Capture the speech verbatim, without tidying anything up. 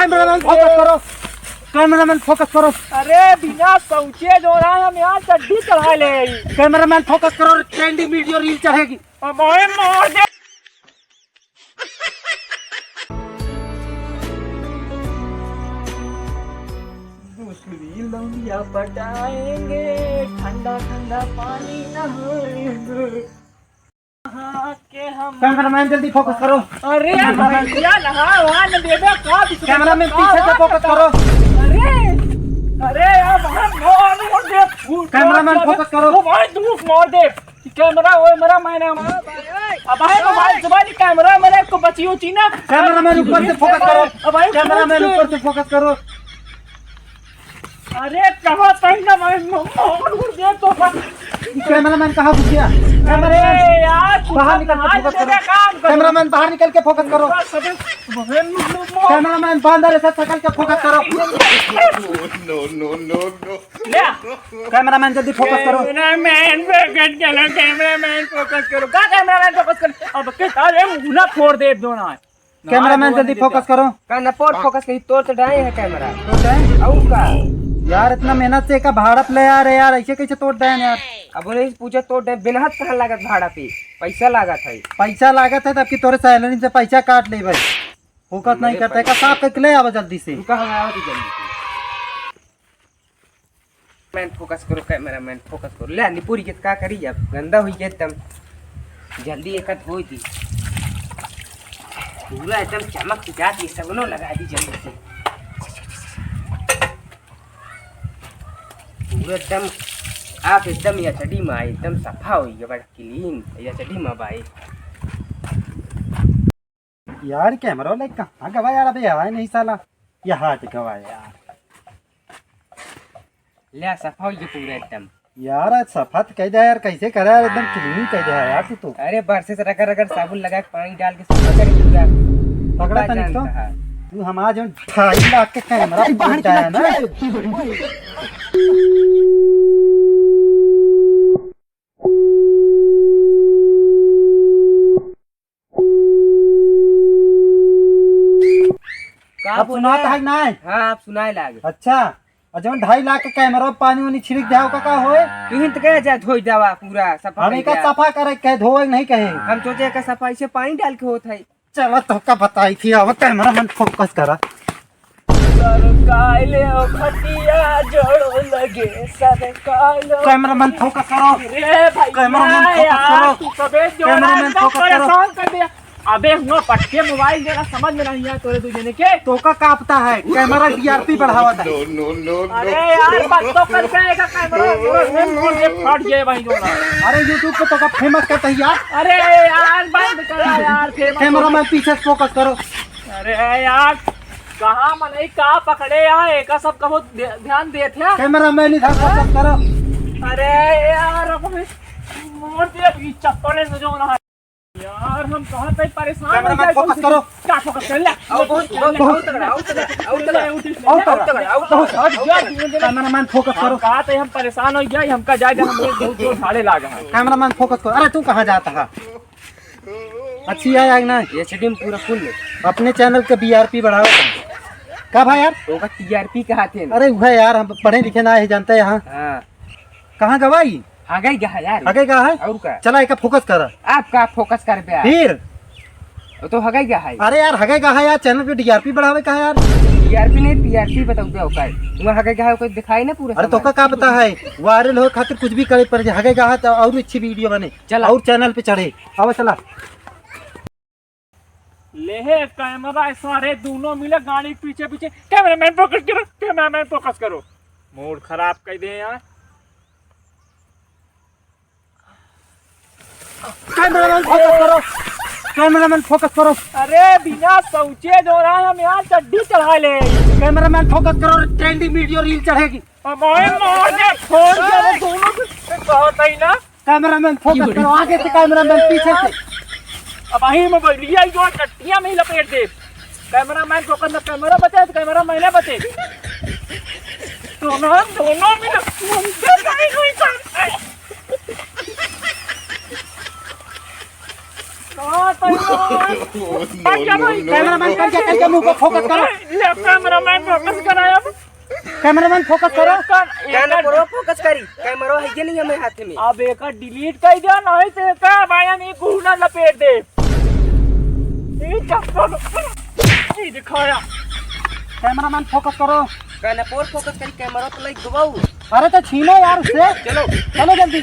कैमरामैन फोकस करो, कैमरामैन फोकस करो। अरे बिना शौचे जो रहा है, हम यहाँ चड्डी चढ़ा ले। कैमरामैन फोकस करो, ट्रेंडिंग वीडियो रील चढ़ेगी। अब ओए मार दे। दूसरी लौंडिया पटाएंगे, ठंडा ठंडा पानी नहाएंगे। नहा के हम कैमरामैन जल्दी फोकस करो। अरे भैया, नहा वहा न देबे का बिस्कुट कैमरामैन का पीछे से फोकस करो। अरे, अरे यार, बाहर मार, मार दे, फूट कैमरामैन मार दे। फोकस करो। ओ भाई, तू मार दे। कैमरा, ओए, मेरा मैंने मारा। अब भाई, मोबाइल, मोबाइल, कैमरा मेरे को बची होती ना। कैमरामैन ऊपर से फोकस करो। अब भाई, कैमरामैन ऊपर से फोकस करो। अरे, कहाँ कहीं ना भाई, म-, मार उड़ दे तो बस। कैमरामैन कहाँ घुस गया? कैमरामैन अरे यार, तू बाहर निकल के फोकस करो। काम करो। कैमरामैन बाहर निकल के फोकस करो। बस अबे, अबे, म-, म-, म-, कैमरामैन बांदर ऐसा शकल के फोकस करो। No, no, no, no। ले। कैमरामैन जल्दी फोकस करो। कैमरामैन फोकस करो, कैमरामैन फोकस करो। का कैमरामैन फोकस करो? अब के सारे मुंह ना फोड़ दे दो ना। कैमरामैन जल्दी फोकस करो। का न पोर फोकस करी, तोर तो डाए है कैमरा। तो डाए? और का? यार, इतना मेहनत से एका भाड़ा पे ले आ रहे यार, ऐसे कैसे तोड़ डाए यार? अब उन्हें पूछा, तोड़ डाए, बिनहत कहाँ लागत भाड़ा पे? पैसा लागत है। पैसा लागत है, तब की तोरे सैलरी से पैसा काट ले भाई। फोकस नहीं करता है, का साफ करके ले आवा जल्दी से। रुका, हम आवा थी जल्दी से। मैन फोकस करो, कैमरामैन फोकस करो। ले, निपुरी के का करी अब? गंदा हुई गया एकदम। जल्दी एक हाथ धोई दी। पूरा एकदम चमक के जाती है, सबनो लगा दी जल्दी से। पूरा एकदम, आप एकदम एचडी में आए, एकदम सफा हुई है, बड़ा क्लीन एचडी में भाई। यार, कैमरा ले कहाँ गवा यार? अबे आवा नहीं साला, यहाँ तो गवा यार। ले, सफा हो गया पूरा एकदम। यार, आज सफा तो कह दे यार, कैसे करे यार, एकदम क्लीन कह दे यार तू तो। अरे, बरसे से रगड़ रगड़ साबुन लगा के पानी डाल के सफा करे पूरा। पकड़ा पूरा तनिक तो। जानता है। तू हमारा जो ढाई लाख के कैमरा अरे, बाहर पकड़ा है ना। का अब बोले? सुनात है कि नाहीं? हाँ, अब सुनाए लागे। अच्छा, और जौन ढाई लाख के कैमरा पानी उनी छिड़क दे, ओका का होए? तू ही तो कहे जा धोई देवा पूरा, सफा हम कर एका दिया। सफा करे कहे, धोए नहीं कहे। हम सोचे एका सफाई से पानी डाल के होत है। चला तोका बताई थी, अब कैमरामैन फोकस करा। सरकाइले ओ खटिया जोड़ो लगे, सरकाइले। कैमरामैन फोकस करो। रे भाई, कैमरामैन फोकस यार, करो। तू कबे जो कैमरामैन फोकस करो। परेशान कर दिया। अबे हुआ पटके मोबाइल देना समझ में नहीं आया तोरे दू जने के। तोका का पता है, कैमरा टीआरपी बढ़ावा था। No, no, no, no। अरे यार, बात तो कर जाएगा कैमरा, पूरा मेन फोन से फट गए भाई जोड़ा। अरे YouTube पे तोका फेमस करता है यार। अरे यार, बंद करा यार, फेमस कैमरामैन पीछे से फोकस करो। अरे यार, कहाँ मनई का पकड़े यार, एका सब कबो ध्य-, ध्यान देत है। कैमरामैन इधर फोकस करो। अरे यार, अब हमें मोड़ दे अभी चप्पल से जो ना। यार, हम कहाँ से परेशान हो कैमरामैन गए, फोकस कौन सी करो। का फोकस कर ले? आओ, बहुत, बहुत, बहुत तगड़ा, बहुत तगड़ा, बहुत तगड़ा, बहुत तगड़ा, बहुत तगड़ा। बहुत तगड़ा। यार, कैमरामैन फोकस करो। कहाँ से हम परेशान हो गए, हमका जाए, हम लोग बहुत जोर झाड़े लागा है। कैमरामैन फोकस करो। अरे, तू कहाँ जाता है? अच्छी है या ना? एचडी में पूरा फुल है। अपने चैनल के बीआरपी बढ़ाओ तुम। का भाई यार? ओका टीआरपी कहा थे ना? अरे वह यार, हम पढ़े लिखे ना है, जानते हैं यहाँ। हाँ। कहाँ गवाई? हगई गहा यार। हगई गहा है? और का? चला, एका फोकस कर। आप का फोकस कर बे? फिर? वो तो हगई गहा है। अरे यार, हगई गहा यार, चैनल पे डीआरपी बढ़ावे का यार? डीआरपी नहीं, पीआरपी बताओ क्या होता है? वहाँ हगई गहा कोई दिखाई ना पूरा अरे, तो समाज। का, का पता है? वायरल हो खातिर कुछ भी करे पड़ जाए। हगई गहा तो और अच्छी वीडियो बने। चला। और चैनल पे चढ़े। आवा चला। ले हे कैमरा, सारे दोनों मिले गाड़ी के पीछे पीछे। कैमरामैन फोकस करो, कैमरामैन फोकस करो। मूड खराब कर दे यार। कैमरामैन फोकस करो, कैमरामैन फोकस करो। अरे बिना शौचे जो रहा है, हम यहाँ चड्डी चढ़ा ले। कैमरामैन फोकस करो, ट्रेंडिंग वीडियो रील चढ़ेगी। अब ओए मार दे, फोड़ दे, वो दोनों के बहुत है ना। कैमरामैन फोकस करो, आगे से कैमरामैन पीछे से। अब वही मोबाइलिया जो टट्टिया में ही लपेट दे। कैमरामैन फोकस ना, कैमरा बचे तो कैमरा मैंने बचे। दोनों, दोनों में मुझे नहीं कोई जानता है। ओ, तो यार। कैमरामैन, करके, करके मुंह को फोकस करो। ले, कैमरामैन फोकस कराया। कैमरामैन फोकस करो। कैमरा पर फोकस करी, कैमरा है ये नहीं हमें हाथ में। अब एका डिलीट कर दिया, नहीं तो एका बाया में घूना लपेट दे। ये चप्पल, ये दिखाया। कैमरामैन फोकस करो। कैमरा पर फोकस करी, कैमरा तो लाइक दबाऊ। अरे तो छीनो यार उससे। चलो। चलो जल्दी।